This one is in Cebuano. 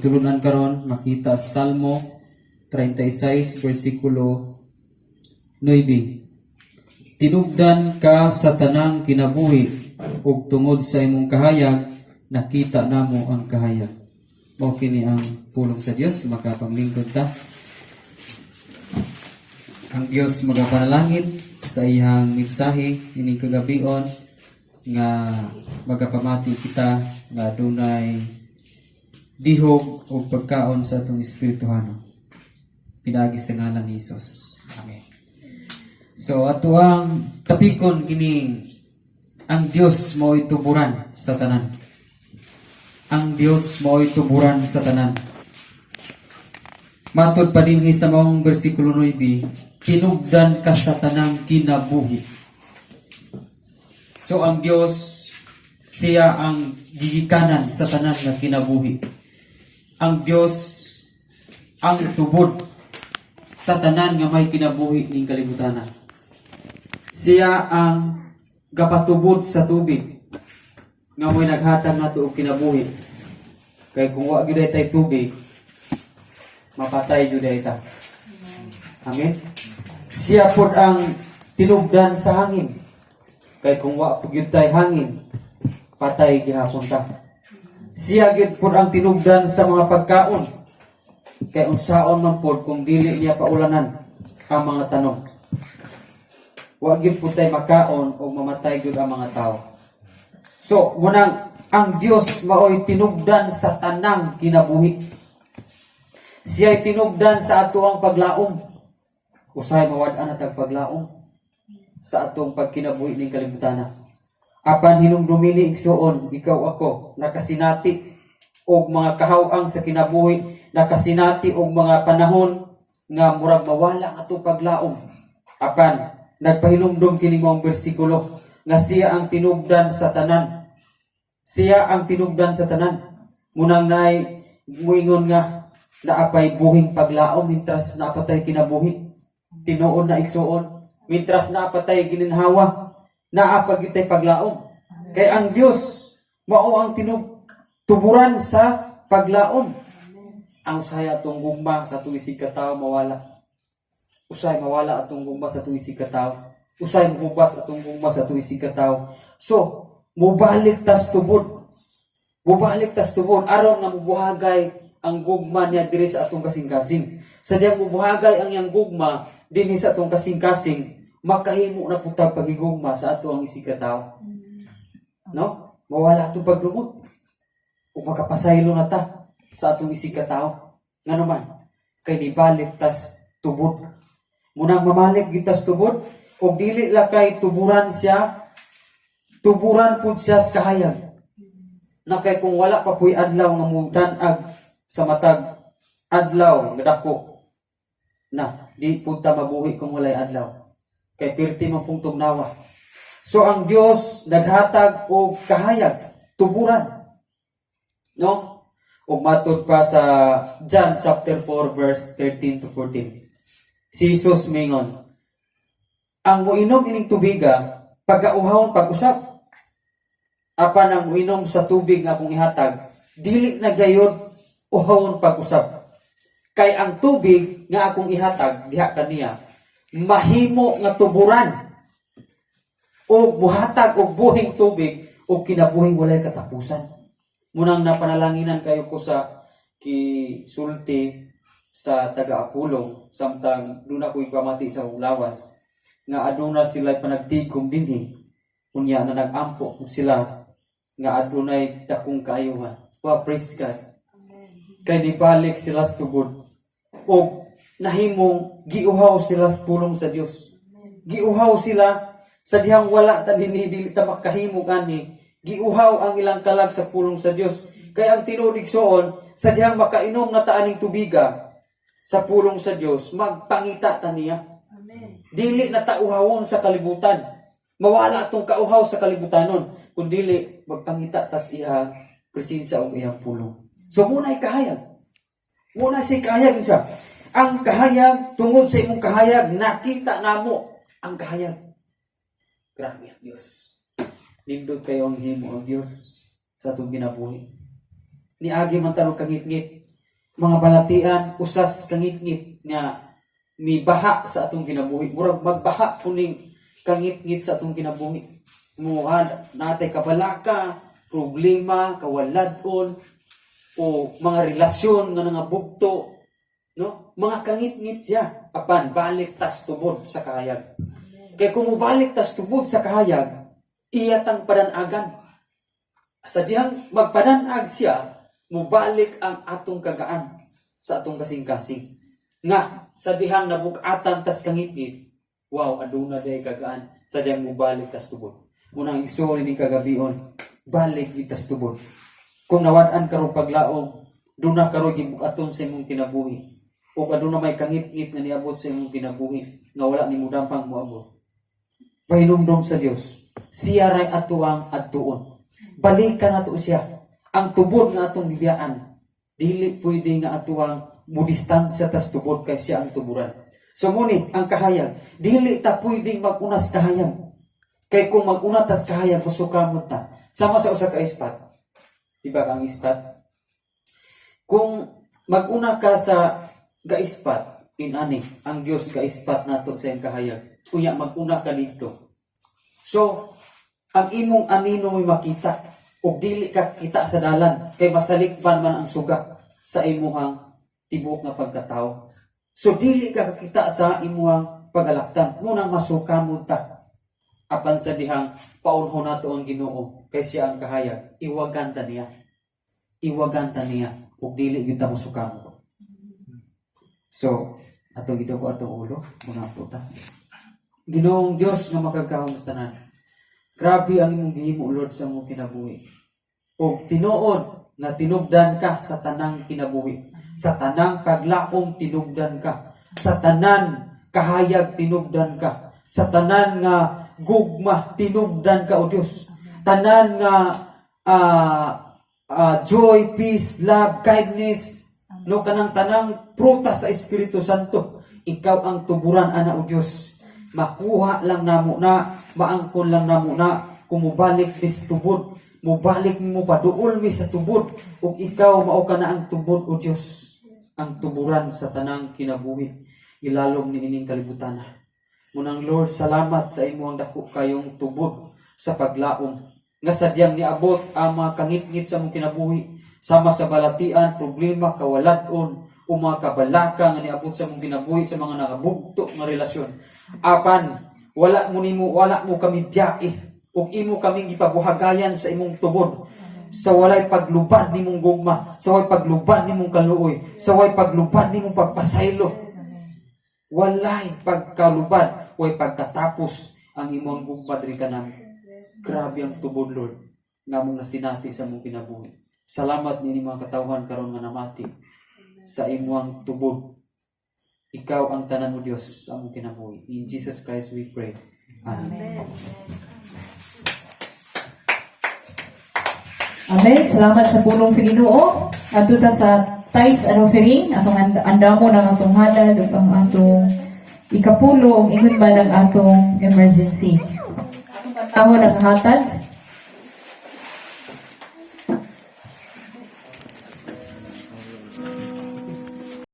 pagtulunan karon makita sa Salmo 36 bersikulo 9. Tinubdan ka sa tanang kinabuhi ug tungod sa imong kahayag nakita namo ang kahayag. Mao kini ang pulong sa Dios, makapanglingkod ta. Ang Dios magapanalangin sa iyang mensahe ining kagabion nga magapamati kita nga adunay dihog o pagkaon sa atong espirituhanon. Pinaagi sa ngalan ni Jesus. Amen. So ato ang topikon kining ang Dios mao'y tuburan sa tanan. Ang Dios mao'y tuburan sa tanan. Matod pa dinhi sa maong bersikulo 9, tinubdan ka sa tanang kinabuhi. So ang Dios, siya ang gigikanan sa tanan nga kinabuhi. Ang Dios ang tubod sa tanan nga may kinabuhi ning kalibutana. Siya ang gapatubod sa tubig nga mo'y naghatag nato og kinabuhi. Kay kung wa gyud tay tubig, mapatay gyud ta. Amen. Siya pod ang tinubdan sa hangin. Kay kung wa gyud tay hangin, patay gihapon ta. Siya gyud pod ang tinubdan sa mga pagkaon. Kay unsaon man pod kung dili niya paulanan ang mga tanom. Wa gyud pod tay makaon o mamatay gyud ang mga tao. So, munang ang Dios maoy tinubdan sa tanang kinabuhi. Siya'y tinubdan sa atoang paglaom. Usahay mawad-an atag paglaom sa atong pagkinabuhi ning kalibutana. Apan hinumdumi ni, igsuon, ikaw, ako, nakasinati og mga kahawang sa kinabuhi, nakasinati og mga panahon nga murag mawala ang atong paglaom. Apan nagpahinumdum kini maong bersikulo nga siya ang tinubdan sa tanan. Siya ang tinubdan sa tanan. Munang nay muingon nga naapay buhing paglaom mintras naapatay kinabuhi. Tinuod na, igsuon, mintras naapatay gininhawa, naa pa gyud tay paglaom. Kay ang Dios mao ang tuburan sa paglaom. Ang usahay atong gugma sa atong isig katawo mawala. Usahay mawala atong gugma sa atong isig katawo. Usahay mohubas atong gugma sa atong isig katawo. So, mubalik tas tubod. Mubalik tas tubod aron nga mubuhagay ang gugma niya diri sa atong kasing-kasing. Sa diyang mubuhagay ang iyang gugma dinhi sa atong kasing-kasing, makahimo na pud tag paghigugma sa ato ang isig katawo. No? Mawala atong paglumot. O makapasaylo na ta sa atong isig katawo. Ngano man, kay nibalik tas tubod. Munang mamalik gyud tas tubod og dili la kay tuburan siya, tuburan pud siya sa kahayag. Na kay kung wala pa puy adlaw nga mudan-ag sa matag adlaw nga dako na, di pud ta mabuhi kung walay adlaw. Kay pirti man pong tugnawa. So ang Dios naghatag og kahayag, tuburan. No? Ug matud pa sa John chapter 4 verse 13 to 14. Si Jesus mingon, "Ang muinom ining tubiga, pagkauhawon pag-usab. Apan ang muinom sa tubig nga akong ihatag, dili na gayod uhawon pag-usab. Kay ang tubig nga akong ihatag diha kaniya, mahimo nga tuburan o muhatag og buhing tubig o kinabuhing walay katapusan." Munang napanalanginan kayo ko sa kisulti sa taga-Apulong samtang doon ako ipamati sa akong lawas nga aduna sila panagtigom dinhi, unya na nagampo pud sila nga adunay dakong kaayuhan. Wa, praise God. Kay nibalik sila sa tubod og nahimong giuhaw sila sa pulong sa Dios. Giuhaw sila sa dihang wala ta dinhi, dili ta makahimo gani. Giuhaw ang ilang kalag sa pulong sa Dios. Kay ang tinuod, igsoon, sa dihang makainom na ta aning tubiga sa pulong sa Dios, magpangita ta niya. Dili na ta uhawon sa kalibutan. Mawala atong kauhaw sa kalibutanon kun dili magpangita tas iya presensya og iyang pulong. So muna'y kahayag. Muna si kahayag siya. Ang kahayag, tungod sa imong kahayag, nakita namo ang kahayag. Grabe ang Diyos. Nindot kayo ang himo ang Diyos sa atong ginabuhi. Niagi man tanong kangit-ngit. Mga balatian, usas kangitngit nga mibaha sa atong kinabuhi. Murag magbaha puning kangitngit sa atong kinabuhi. Muha natay kabalaka, problema, kawaladon, o mga relasyon nga nangabugto, no? Mga kangitngit siya apan balik tas tubod sa kahayag. Kay kung mobalik tas tubod sa kahayag, iya tang padanagan. Sa dihang magpadanag siya, mobalik ang atong kagaan sa atong kasing-kasing. Nga sa dihang nabuk-atan tas kangitngit, wow, aduna day kagaan sa dihang mobalik tas tubod. Munang igsoon ni kagabion, balik gyud tas tubod. Kung nawad-an karon paglaom, duna karon gibuk-aton sa imong kinabuhi. O aduna may kangitngit nga niabot sa imong kinabuhi nga wala nimo dampang moabot. Pahinumdom sa Dios. Siya ray atoang adtuon. Balikan nato siya. Ang tubod nga atong gibiyaan, dili pwede nga atoang mudistansya tas tubod kay siya ang tuburan. So muni ang kahayag, dili ta pwedeng mag-unas kahayag. Kay kung mag-una tas kahayag, masukamot ta. Sama sa usa ka ispat. Diba ang ispat? Kung mag-una ka sa gaispat, inani, ang Dios gaispat nato sa iyang kahayag. Unya mag-una ka dito. So, ang imong anino mo'y makita ug dili ka kita sa dalan kay masalikban man ang suga sa imuhang tibuok nga pagkatao. So dili ka kakita sa imuhang pagalaktan. Munang masukamot ta. Apan sa dihang paunhon nato ang Ginoo kay siya ang kahayag, iwagan ta niya. Iwagan ta niya ug dili gyud ta masukamot. So, atong giduko atong ulo, mga puta. Ginoong Dios nga makagagahom sa tanan. Grabe ang imong gihimo, Lord, sa imong kinabuhi. Og tinuod nga tinubdan ka sa tanang kinabuhi. Sa tanang paglaom, tinubdan ka. Sa tanan kahayag, tinubdan ka. Sa tanan nga gugma, tinubdan ka, o Dios. Tanan nga joy, peace, love, kindness, no, kanang tanang prutas sa Espiritu Santo. Ikaw ang tuburan ana, o Dios. Makuha lang namo na, maangkon lang namo na kung mubalik mis tubod, mubalik mo paduol mi sa tubod ug ikaw mao ka na ang tubod, o Dios. Ang tuburan sa tanang kinabuhi ilalom ni ining kalibutan. Munang Lord, salamat sa imong dako kayong tubod sa paglaom. Nga sadyang niabot ang mga kangitngit sa imong kinabuhi, sama sa balatian, problema, kawaladon, o mga kabalaka nga niabot sa imong kinabuhi sa mga nakabugto nga relasyon. Apan wala mo nimo, wala mo kami biyahe ug imo kaming gipabuhagayan sa imong tubod sa walay paglubad nimong gugma, sa walay paglubad nimong kaluoy, sa walay paglubad nimong pagpasaylo. Walay pagkalubad, walay pagkatapos ang imong gugma diri kanamo. Grabe ang tubod, Lord, nga among nasinati sa among kinabuhi. Salamat nini mga katawhan karon nga namati sa imong tubod. Ikaw ang tanan mo, Dios, sa among kinabuhi. In Jesus Christ we pray. Amen. Amen. Salamat sa pulong sa Ginoo. Adto ta sa tithes and offering, atong andamo ng atong halad ug ang atong ikapulo ug ingon man ang atong emergency. Atong ang hatag.